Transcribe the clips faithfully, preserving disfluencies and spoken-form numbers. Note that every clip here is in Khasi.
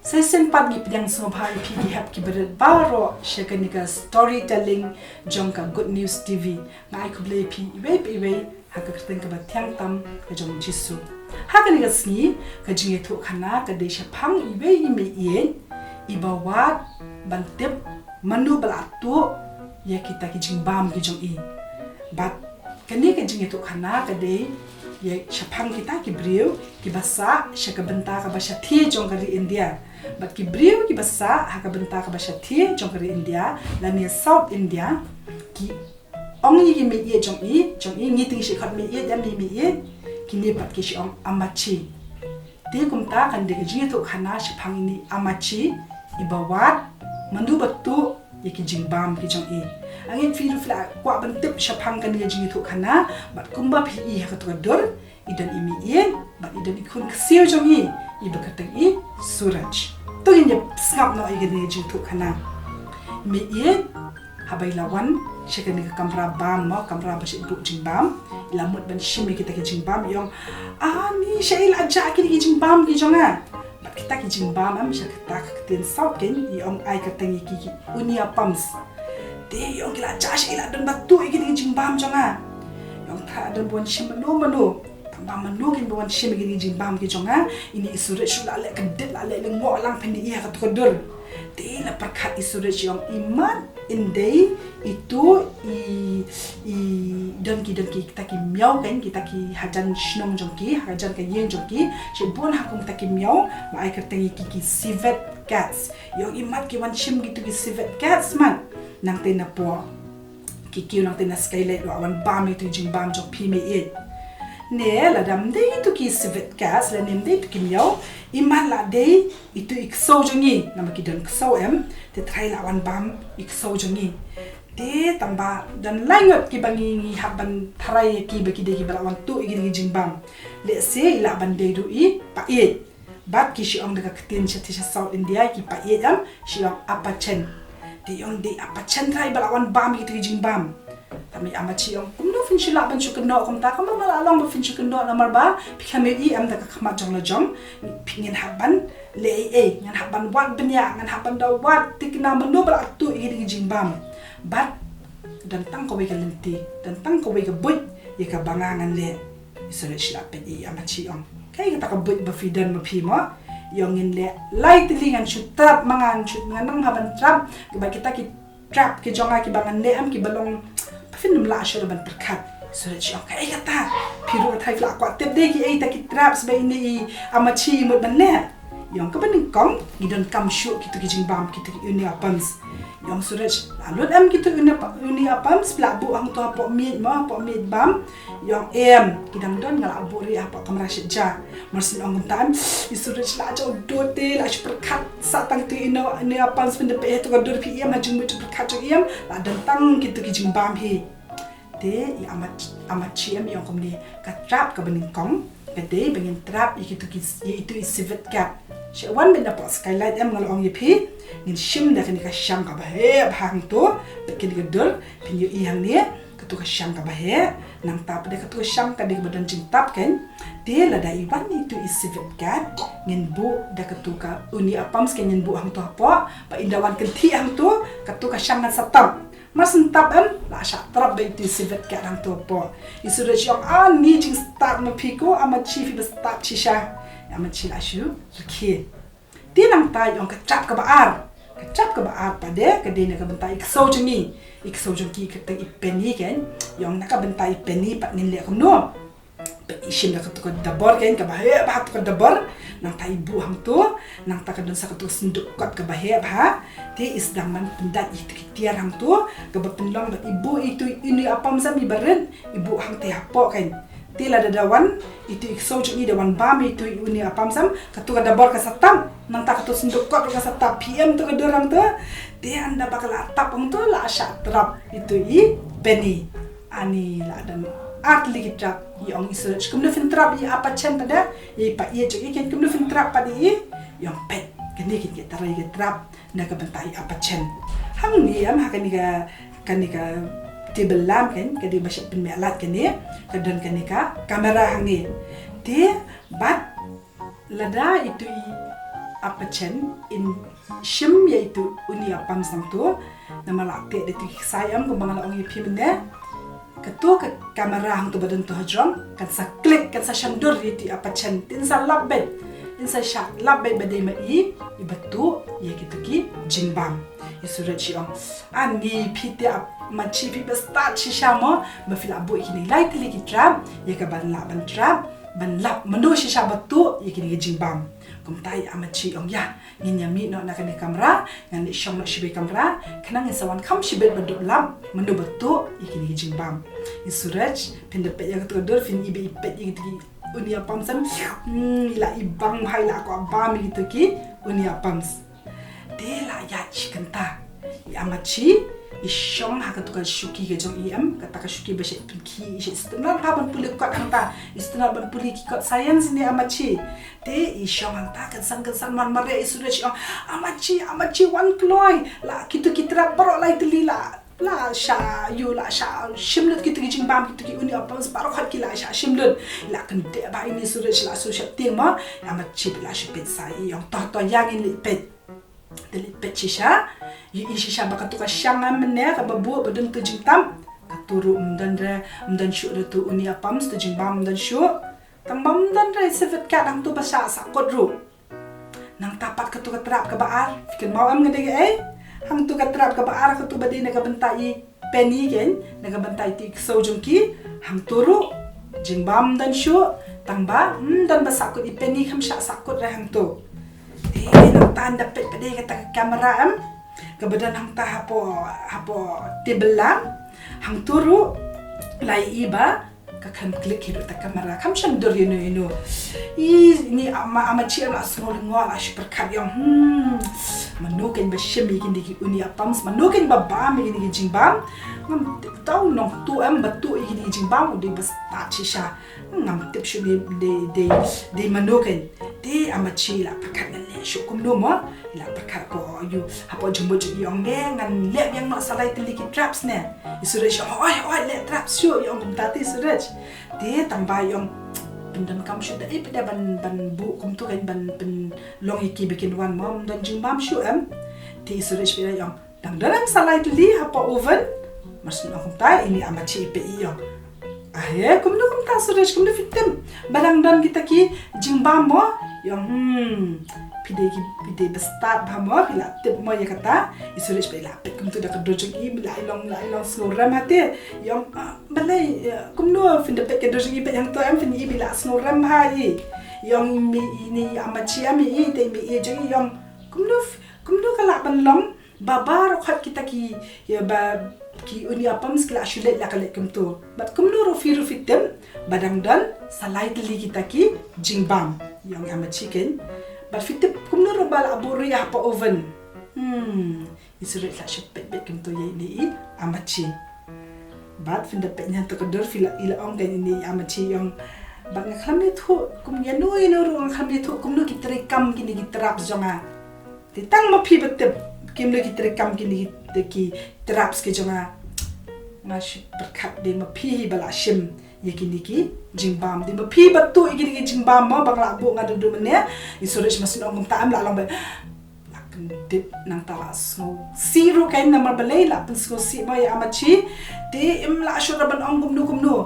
Sa shisien pat ngi pdiang sngewbha ïa phi ki hep ki barit baroh sha kane ka storytelling jong ka Good News T V. Nga ai khublei ïa phi iwei pa iwei ha ka kyrteng kaba thiang tam ka jong Jisu. Ha kane ka sngi ka jingïathuhkhana ka dei shaphang iwei i meiieit iba wad ban tip mano ba la tuh ïa kita ki jingbam ki jong i. Bad kane ka jingïathuhkhana ka dei ïa shaphang kita ki briew kiba sah sha ka bynta kaba shathie jong ka ri India. Bad ki briew kiba sah ha ka bynta kaba shathie jong ka ri India lane South India, ki ong ïa ki meiieit jong i, jong i, ngi te ngi shait khot meiieit, ïa i meiieit, kine pat ki shait ong amachi. Te kumta kan dei ka jingïathuhkhana shaphang ine i amachi iba wad mano ba tuh ïa ki jingbam ki jong i. Angin phi ruh phi la kwah ban tip shaphang kane ka jingïathuhkhana bad kumba phi i ha kato ka dur, i don i meiieit bad i don i khun ksiew jong i iba kyrteng i Suraj. To ngin ïa sngap noh ïa kane ka jingïathuhkhana. I meiieit haba i la wan sha kane ka kamra bam mo, kamra ba shait buh jingbam, i la mut ban shim ïa kita ki jingbam, i ong, "Ani, shaei la jah kine ki jingbam ki jong nga?" Bad kita ki jingbam em sha kata ka ktien South keiñ i ong, ai kyrteng ïa ki ki uneappams. Te i ong, "Ki la jah, shaei la don ba tuh ïa kine ki jingbam jong nga?" I ong, "Tharai don ba wan shim mano mano. Tang ba mano keiñ ba wan shim ïa kine ki jingbam ki jong nga?" Ine i Suraj shu la leh kdit, la leh lyngngoh lang, phin ïa i ha kato ka dur. Te la pyrkhat i Suraj, i ong, "Imat in dei itu i, i don ki, don ki kita ki miaw keiñ, kita ki hajan shnong jong ki, hajan ka ïing jong ki, shibun ha kum kita ki miaw ba ai kyrteng ïa ki ki civet cats." I ong, "Imat ki wan shim kitu ki civet cats mat. Nangta napoh ki kiew nangta na skylight, la wan bam ïa itu i jingbam jong phi meiieit. Ne lada ym dei itu ki civet cats lane ym dei itu ki miaw, imat la dei itu i ksew jong ngi, namar ki don ksew em, te tharai la wan bam i ksew jong ngi. Te tang ba don lai ngut kiba ngi, ngi hap ban tharai ïa ki ba ki dei kiba la wan tuh ïa kine ki jingbam. Lehse i lah ban dei ruh i paieid." Bad ki shu ong da ka ktien sha, sha South India, ki paieid em shu ong apachen. Te i ong, "Dei apachen tharai ba la wan bam ïa kitu ki jingbam." Tangba i amachi i ong, "Kumno phin shu lah ban shu kynnoh kumta, kumno ba la long ba phin shu kynnoh, namar ba phi khlem ïohi em da ka khmat jong la jong, phi, ngin hap ban leh ei ei, ngin hap ban wad bniah, ngin hap ban da wad thikna mano ba la tuh ïa kine ki jingbam. Bad don tang kawei ka lynti, don tang kawei ka buit ïa kaba nga ngan leh." I Suraj i la peit ïa i amachi, i ong, "Kaei kata ka buit ba phi don ma phi mo?" I ong, "Ngin leh lai tylli, ngan shu trap ma nga, ngan shu, ngan nang ha ban trap, kiba kita ki trap ki jong nga kiba ngan leh em kiba long ba phin ym lah shuh ban pyrkhat." I Suraj i ong, "Kaei kata? Phi ruh tharai phi la kwah tip de kiei kita ki traps ba ine i amachi i mut ban leh." I ong, "Kaba nyngkong ngi donkam shuh kitu ki jingbam, kitu ki uneappams." I ong Suraj, "La lut em kitu une, uneappams, phi la buh hangto hapoh miej mo, hapoh miej bam?" I ong, "Em, ki dang don, nga la buh rieh hapoh kamra shet ja." Mar syn ong kumta em, i Suraj la jaw dud te, la shu pyrkhat, "Sa tang kitu une, uneappams, phin da peit ha kato ka dur, phi ïohi em, ha jingmut jingpyrkhat jong i em, la don tang kitu ki jingbam hi." Te i amach-, amachi em i ong kumne, "Ka trap kaba nyngkong ka dei ba ngin trap ïa kitu ki, ïa itu i civet cat. Shu wan beit napoh skylight em, nga la ong ïa phi, ngin shim da kane ka shang kaba heh bha hangto, bad kane ka dur, phin ïohi hangne, katu ka shang kaba heh, nangta pat de katu ka shang ka dei kaba don jingtap keiñ. Te lada i wan itu i civet cat, ngin buh da katu ka uneappams keiñ, ngin buh hangto hapoh, ba ynda wan kynthih hangto, katu ka shang ngan sa tap. Mar syn tap em, la shah trap beit itu i civet cat hangto hapoh." I Suraj i ong, "Ani, jingstad ma phi ko, amachi, phi ba stad shisha." I amachi la shu rkhie. Te nangta i ong, "Ka trap kaba ar. Ka trap kaba ar pat de ka dei na ka bynta i ksew jong ngi. I ksew jong ki, ka kyrteng i Penny keiñ." I ong, "Na ka bynta i Penny pat ngin leh kumno? Ba i shim da katu ka dabor keiñ, kaba heh bha katu ka dabor. Nangta i buh hangto, nangta ka don sa katu ka synduk kot kaba heh bha. Te i sdang ban pyndait ïa kitu ki tiar hangto, kaba pynlong bad i buh ïa itu i uneappams em iba rit, i buh hangtei hapoh keiñ. Te lada da wan itu i ksew jong ngi, da wan bam ïa itu i uneappams em, katu ka dabor ka sa tap, nangta katu synduk kot ka sa tap, phi ïohi em, tu ka dur hangto." Te ynda ba ka la tap hangto, la shah trap itu i Penny. "Ani, la don ar tylli ki trap." I ong i Suraj, "Kumno phin trap ïa i apachen pat de? Ïa i paieid jong i keiñ, kumno phin trap pat ïa i?" I ong, "Peit, kane keiñ ki tharai ki trap na ka bynta i apachen. Hangne em, ha kane ka, kane ka table lamp keiñ, ka dei ba shait pynmih light kane, ka don kane ka camera hangne. Te bad lada itu i Apa chen in shim ïa itu uni u pumps nangtu. Namar la teh da itu ki ksai em, kumba nga la ong ïa phi mynne. Katu ka kamera hangtu ba don tu hajrong kan sa klik, kan sa shandur ïa itu apa chen. Te in sa lap beit, in sa shah lap beit ba dei ma i iba tuh ïa kitu ki jingbam. I Suraj i ong, ani phi te Amachi, phi ba stad shisha mo ba phi la buh ïa kine lai tylli ki trap, ïa kaban lah ban trap, ban lap mano shisha ba tuh ïa kine ki jingbam. Kumta i Amachi i ong, ïa, ngin ïa mih noh na kane ka kamra, ngan leit shong noh shibei kamra, khnang ngin sa wan kham shibit ban dup lap mano ba tuh ïa kine ki jingbam. I Suraj, phin da peit ïa katu ka dur, phin i ba i peit ïa kitu ki uni u pumps em. Hmm, i la i bang bha, i la kwah bam ïa kitu ki uni u pumps. Te la ïaid shi kynta, i Amachi i shong ha katu ka shuki ka jong i em, kata ka shuki ba shet pynkhih, i shet sngewtynnat bha ban pule kot hangta, i sngewtynnat ban pule ki kot science ne Amachi. Te i shong hangta, kynsan kynsan, wan mareh i Suraj i ong, Amachi, Amachi, wan kloi, la kitu ki trap baroh lai tylli la, la shah ïoh, la shah shim lut kitu ki jingbam, kitu ki uni u pumps baroh khoit ki la shah shim lut. La kyndit bha ine i Suraj, la shu sheptieng mo. I Amachi peit, la shu peit sa, i ong, to to, ïa ngin leit peit. Te leit peit shisha, ïohi shisha ba katu ka shang em mynne kaba buh ba don tu jingtap, katu ruh ym don re, ym don shuh re tu uni u pumps, tu jingbam ym don shuh. Tang ba ym don re sawdong ka, hangtu ba shah sahkut ruh. Nangta pat katu ka trap kaba ar, phi kynmaw em nga dei kaei? Hangtu ka trap kaba ar, katu ba dei na ka bynta i Penny kein, na ka bynta itu i ksew jong ki, hangtu ruh jingbam ym don shuh. Tang ba ym don ba sahkut, i Penny kham shah sahkut re hangtu. Te nangta ynda peit pat ïa kata ka kamera em, kaba don hangta hapoh, hapoh table lang, hangtu ruh la ïohi ba ka khlem klik hi ruh ta kamera, kham shandur ïano ïano. I, ine i Ama, Amachi em la sngew lyngngoh, la shu pyrkhat, i ong, hmm, mano kein ba shim ïa kine ki uni u pumps, mano kein ba bam ïa kine ki jingbam. Ngam tip, uta u nongtuh em ba tuh ïa kine ki jingbam u dei ba stad shisha. Ngam tip shuh dei, dei, dei, dei mano kein. Te i Amachi i la pyrkhat, ngan leh shuh kumno mo. I la pyrkhat, hapoh, ïoh, hapoh jingmut jong i, i ong, me, ngan leh biang noh sa lai tylli ki traps ne. I Suraj i ong, hooid hooid, leh traps shuh, i ong kumta te i Suraj. Te tang ba i ong, pyndonkam shuh da ei pat de ban, ban buh kumtu kein, ban pynlong ïa ki ba kin wan mo, ym don jingbam shuh em. Te i Suraj pat i ong, dang don em sa lai tylli hapoh oven? Mar shu ong kumta, ine i Amachi i peit, i ong, ah, he, kumno kumta Suraj, kumno phi tip ba dang don kita ki jingbam mo? I ong, hmm, phi dei ki, phi dei ba stad bha mo, phi la tip mo ïa kata. I Suraj pat i la peit kumtu da ka dur jong i, i la i long, la i long sngewrem ha te. I ong, ah, balei, eh, kumno phin da peit ka dur jong i, peit hangto em, phin i ba i la sngewrem bha i. I ong, i mei, ine i Amachi em i, i te i mei i jong i, i ong, kumno, kumno ka lah ban long ba baroh khoit kita ki, ïa, ba ki uni u pumps ki la shu leit, la ka leit kumtu. Bad kumno ruh phi ruh phi tip ba dang don sa lai tylli kita ki jingbam, i ong i Amachi kein. Bad phi tip kumno ruh ba la buh rieh hapoh oven? Hmm, i Suraj i la shu peit beit kumtu ïa ine i Amachi. Bad phin da peit na kato ka dur, phi la, i la ong kein ine i Amachi, i ong, bad nga khlem ïathuh, kum ïano ïano ruh nga khlem ïathuh kumno ki treikam kine ki traps jong nga. Te tang ma phi ba tip kumno ki treikam kine ki, ki traps ki jong nga. Nga shu pyrkhat dei ma phi hi ba la shim ïa kine ki jingbam, dei ma phi ba tuh ïa kine ki jingbam mo, ba nga la buh nga da duh mynne. I Suraj mar shu ong kumta em la long ba la kyndit, nangta la sngewsih ruh kein, namar balei la pynsngewsih mo ïa i Amachi. Te im lah shuh ruh ban ong kumno kumno.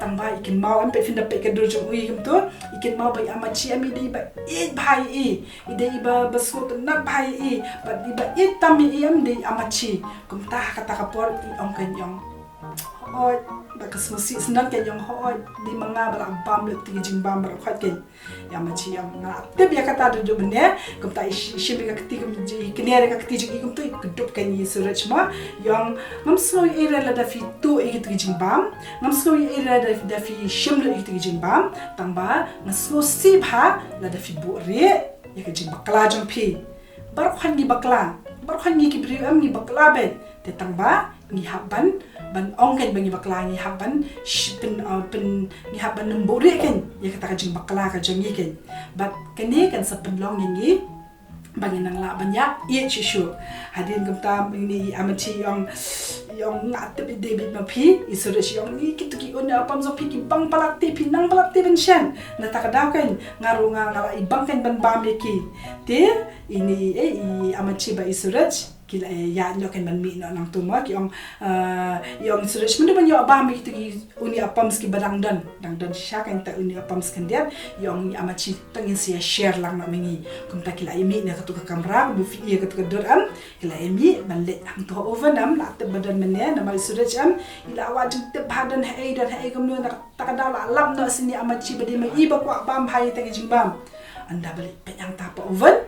Tang ba i kynmaw em, peit phin da peit ka dur jong u i kumtu, i kynmaw ba i Amachi em i dei ba ïeit bha ïa i. I dei iba, ba sngewtynnat bha ïa i, bad iba ïeit tam ïa i em dei i Amachi. Kumta ha kata ka por i ong kein, i ong, hooid, bad ka sngewsih syndon kein, i ong, hooid, dei ma nga ba la bam lut ïa ki jingbam baroh khoit kein. I Amachi i ong, nga la tip ïa kata da duh mynne. Kumta i shi-, shim ïa ka kti, kum i kner ïa ka kti jong i kumtu, i kdup kein ïa i Suraj mo. I ong, ngam sngew ei ei re lada phi tuh ïa kitu ki jingbam. Ngam sngew ei ei re lada, lada phi shim lut ïa kitu ki jingbam. Tang ba nga sngewsih bha lada phi buh rieh ïa ka jingbakla jong phi. Baroh khoit ngi bakla, baroh khoit ngi ki briew em ngi bakla beit. Te tang ba ngi hap ban, ban ong kein ba ngi bakla, ngi hap ban sh-, pyn, uh, pyn, ngi hap ban ym buh rieh kein ïa kata ka jingbakla ka jong ngi kein. Bad kane kan sa pynlong ïa ngi ba ngin nang lah ban ïa ïeit shuh shuh. Hadien kumta ine i Amachi i ong, i ong nga tip i dei beit ma phi, i Suraj i ong i kito ki uni apams jong phi ki bang palat te, phi nang palat te ban shen. Na kata ka daw kan nga ruh nga nga la i bang kan ban bam ïa ki. Te ine i, eh, i Amachi bad i Suraj ki la ïa ïa noh kan ban mih noh nangtu mo, ki ong, eh, i ong i Suraj mynta ban ïoh bam ïa kito ki uni apams kiba dang don, dang don shisha kan ta uni apams khyndiat, i ong i Amachi tang ngin sa ïa share lang noh ma ngi. Kumta ki la ïa mih na katu ka kamra, kumba phi ïa katu ka dur em, ki la ïa mih ban leit hangtu ha oven em, la tip ba don mynne, namar i Suraj em i la wad jingtip ba don haei don haei kumno, na kata ka daw la lap noh shisha i Amachi ba dei ma i ba kwah bam bha ïa kita ki jingbam. Ynda ba leit peit hangta ha oven,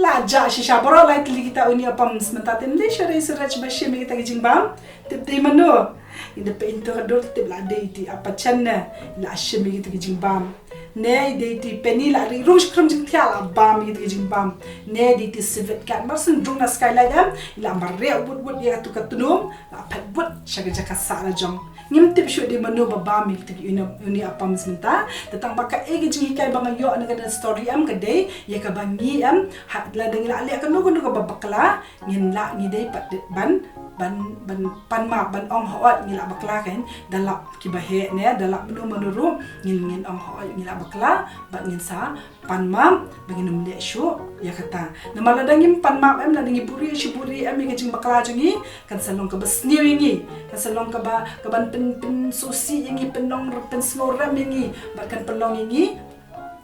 la jah shisha baroh lai tylli kita uni apams. Mynta te ym dei shuh re i Suraj ba shim ïa kita ki jingbam. Tip dei mano? Ynda peit hangtu ka dur tip la dei iti i Apachan ne, la shim ïa kita ki jingbam. Ne i dei iti i Penny, la ri rung shkrum jingthiah la bam ïa kita ki jingbam. Ne i dei iti i Civet Cat mar syn rung na skylight em, la mareh wut wut ïa katu ka tnum, la phet wut sha ka jaka sah la jong. Ngim tip shuh dei mano ba bam ïa kita ki uni, uni apams mynta. Te tang ba kaei ka jinghikai ba nga ïoh na kane ka story em ka dei ïa kaba ngi em, ha, lada ngi la leh kano kano kaba bakla, ngin lah, ngi dei pat ban, ban, ban pan map, ban ong hooid ngi la bakla kan, da lap kiba heh ne da lap mano mano ruh, ngin, ngin ong hooid ngi la bakla bad ngin sa pan map ba ngin ym leh shuh ïa kata. Namar lada ngim pan map em, lada ngi buhrieh shi buhrieh em ïa ka jingbakla jong ngi, kan sa long kaba sniew ïa ngi, kan sa long kaba, kaban pyn, pynsngewsih ïa ngi, pynlong, pynsngewrem ïa ngi, bad kan pynlong ïa ngi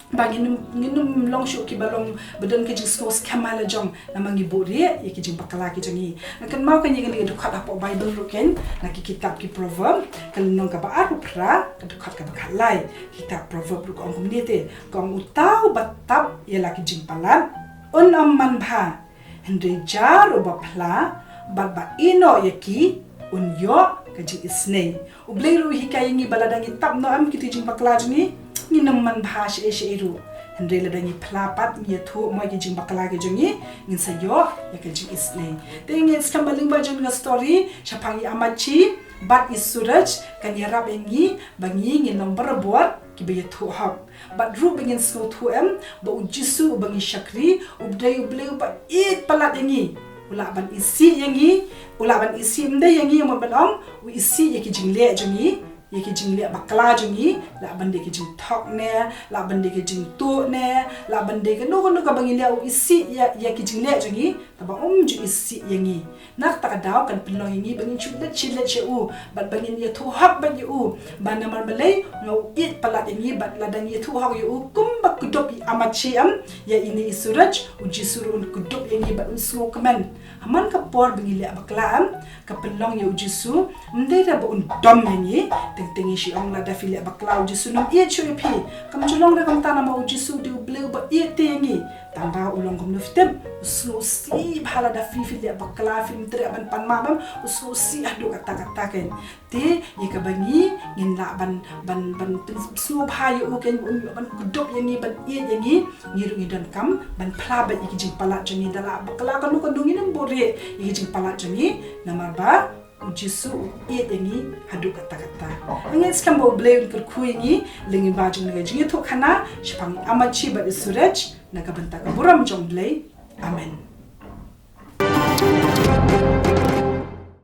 ba ngin ym, ngin ym long shuh kiba long ba don ka jingsngew skhem ha la jong namar ngi buhrieh ïa ki jingbakla ki jong ngi. Nga kynmaw kan ïa kane ka dkhot hapoh Baibl ruh kan, na ki kitab ki Proverb, ka lynnong kaba arphew phra, ka dkhot kaba khatlai. Kitab Proverb ruh ka ong kumne te, ka ong uta uba tap ïa la ki jingpalat un ym man bha, hynrei jar uba phla bad ba ïehnoh ïa ki un ïoh ka jingisynei. U Blei ruh u hikai ïa ngi ba lada ngi tap noh em kito ki jingbakla jong ngi, ngin ym man bha shaei shaei ruh. Hynrei lada ngi phla pat, ngi ïathuh mo ïa ki jingbakla ki jong ngi, ngin sa ïoh ïa ka jingisynei. Te ngi skhem ba lyngba jong ka story shaphang i Amachi bad i Suraj kan ïarap ïa ngi ba ngi ngin long barabor kiba ïathuh hok. Bad ruh ba ngin sngewthuh em ba U Jisu uba ngi shakri, u dei U Blei uba ïeit palat ïa ngi. U lah ban isih ïa ngi, u lah ban isih, ym dei ïa ngi, ym ban ong, u isih ïa ki jingleh jong ngi, ïa ki jingleh bakla jong ngi, lah ban dei ki jingthok ne, lah ban dei ki jingtuh ne, lah ban dei kano kano kaba ngi leh, u isih ïa, ïa ki jingleh jong ngi, tangba um ju isih ïa ngi. Na kata ka daw kan pynlong ïa ngi ba ngin shu leit shi leit sha u bad ba ngin ïathuh hok bad ïa u. Ba namar balei, nga, u ïeit palat ïa ngi bad lada ngi ïathuh hok ïa u kumba kdup i Amachi em ïa ine i Suraj, U Jisu ruh un kdup ïa ngi bad un sngewkmen. Ha man ka por ba ngi leh bakla em, ka pynlong ïa U Jisu ym dei da ba un dom ïa ngi. Teng teng ngi shu ong lada phi leh bakla U Jisu nym ïeit shuh ïa phi. Kam ju long da kumta namar U Jisu u dei U Blei uba ïeit te ïa ngi. Tangba u long kumno phi tip, u sngewsih bha lada phi, phi leh bakla, phim treh ban pan map em, u sngewsih haduh katta katta kan. Te ïa kaba ngi ngin lah ban, ban, ban pynsngewbha ïa u kan, un, ban kdup ïa ngi, ban ïeit ïa ngi, ngi ruh ngi donkam ban phla beit ïa ki jingpalat jong ngi. Da la bakla kano kano ngin ym buhrieh ïa ki jingpalat jong ngi namar ba U Jisu u ïeit ïa ngi haduh katta katta. Nga ngeit skhem ba U Blei un kyrkhu ïa ngi lyngba jong kane ka jingïathuhkhana shaphang i Amachi bad i Suraj, na ka bynta ka burom jong U Blei. Amen.